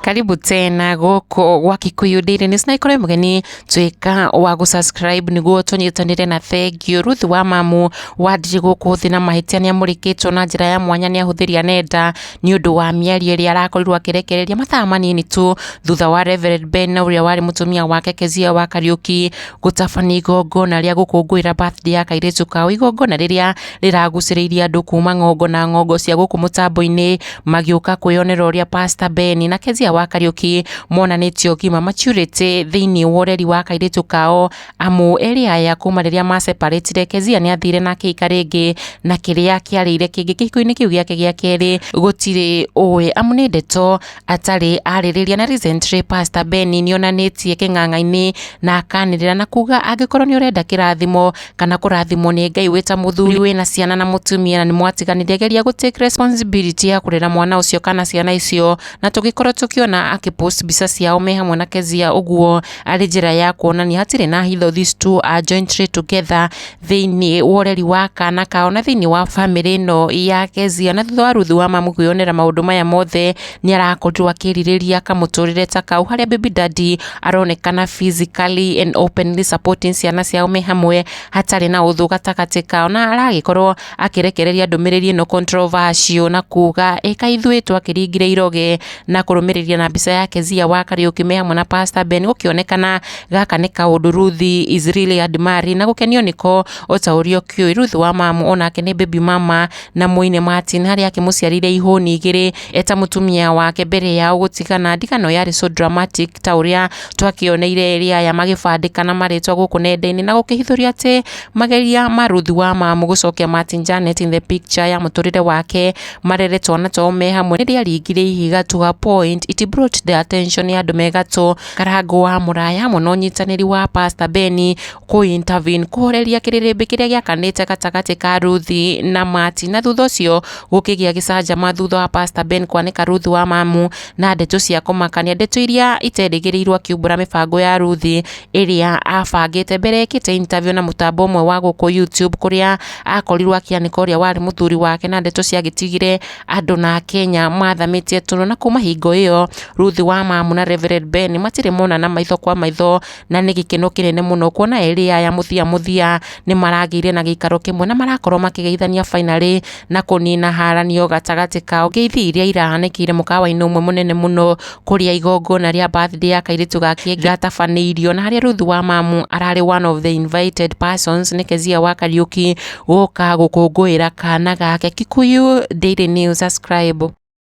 Karibu tena gũkũ gwa Kikuyu Daily News na ikorwo mũgeni tuĩka wa gũ-subscribe nĩguo tũnyitanĩre na thank you. Ruth wa Mamu wa Ndirĩ gũkũ thĩ na mahĩtia nĩamũrĩkĩtwo na njĩra ya mwanya nĩ ahũthĩri a nenda nĩ ũndũ wa mĩario ĩrĩa arakorirwo akĩrekereria mathaa manini tu thutha wa Reverend Ben na ũrĩa warĩ mũtumia wake Kezia wa Kariuki gũtabania igongona rĩa gũkũngũĩra birthday ya kairĩtu kao, igongona rĩrĩa rĩragucĩrĩirie andũ kuma ng'ongo na ng'ongo cia gũkũ mũtambo-inĩ magĩũka kwĩyonera ũrĩa Pastor Ben na Kezia wa Kariuki monanĩtie ũgima, maturity thĩinĩ wa ũreri wa kairĩtu kao. Amu erĩ aya kuma rĩrĩa maseparatire, Kezia nĩ athire na akĩhika rĩngĩ na kĩrĩa kĩarĩire kĩngĩ kĩhiko-inĩ kĩu gĩake gĩa kerĩ gũtirĩ ũĩ, amu nĩ ndeto atarĩ arĩrĩria. Na recently Pastor Ben nĩ onanĩtie kĩng'ang'a-inĩ na akanĩrĩra na kuga angĩkorwo nĩ ũrenda kĩrathimo kana kũrathimwo nĩ Ngai wĩ ta mũthuri wĩna ciana na mũtumia na nĩ mwatiganire, geria gũ take responsibility ya kũrera mwana ũcio kana ciana icio. Na tũgĩkorwo tũkĩona akĩpost mbica ciao me hamwe na Kezia, ũguo arĩ njĩra ya kuonania hatirĩ na hitho, these two are jointly together thĩinĩ wa ũreri wa kana kao na thĩinĩ wa famĩlĩ ĩno ya Kezia. Na thutha wa Ruth wa Mamu kwĩyonera maũndũ maya mothe, nĩ arakorirwo akĩrirĩria kamũtũrĩre ta kau harĩa baby daddy aronekana physically and openly supporting ciana ciao me hamwe hatarĩ na ũthũ gatagatĩ kao, na aragĩkorwo akĩrekereria ndũmĩrĩri ĩno controversial na kuga ĩka ithuĩ twakĩringire iroge, na kũrũmĩrĩria na mbica ya Kezia wa Kariuki me hamwe na Pastor Ben. Gũkĩonekana gaka nĩ kaũndũ Ruth is really admiring na gũkenio nĩko. O ta ũrĩa ũkĩũĩ, Ruth wa Mamu onake nĩ baby mama na mũine Martin, harĩa akĩmũciarire ihũni igĩrĩ eta mũtumia wake mbere yao gũtigana. Ndigano yarĩ so dramatic ta ũrĩa twakĩoneire erĩ aya magĩbandĩkana marĩtwa gũkũ nenda-inĩ, na gũkĩhithũria atĩ mageria ma Ruth wa Mamu gũcokia Martin Janet in the picture ya mũtũrĩre wake marere twana twao me hamwe nĩ rĩaringire ihiga to a point it brought the attention ya andũ me gatũ. Karangũ wa Mũraya hamwe na ũnyitanĩri wa Pastor Ben kũ intervene kũhoreria kĩrĩrĩmbĩ kĩrĩa gĩakanĩte gatagatĩ ka Ruth na Martin, na thutha ũcio gũkĩgĩa gĩcanjama thutha wa Pastor Ben kwanĩka Ruth wa Mamu na ndeto cia kũmakania, ndeto iria iterĩgĩrĩirwo, akiumbũra mĩbango ya Ruth ĩrĩa abangĩte mbere ekĩte interview na mũtambo ũmwe wa gũkũ YouTube, kũrĩa akorirwo akĩanĩka ũrĩa warĩ mũthuri wake na ndeto ciagĩtigire andũ na Kenya mathamĩtie tũnua. Na kuma hingo ĩyo Ruth wa Mamu na Reverend Ben matirĩ monana maitho kwa maitho, na nĩ gĩkeno kĩnene mũno kuona erĩ aya mũthia mũthia nĩ maragĩire na gĩikaro kĩmwe na marakorwo makĩgeithania finally na kũnina haranio gatagatĩ kao. Ngeithi iria irahanĩkĩire mũkawa-inĩ ũmwe mũnene mũno kũrĩa igongona rĩa birthday ya kairĩtu gake gatabanĩirio, na harĩa Ruth wa Mamu ararĩ one of the invited persons nĩ Kezia wa Kariuki gũka gũkũngũĩra kana gake. Kikuyu Daily News, subscribe.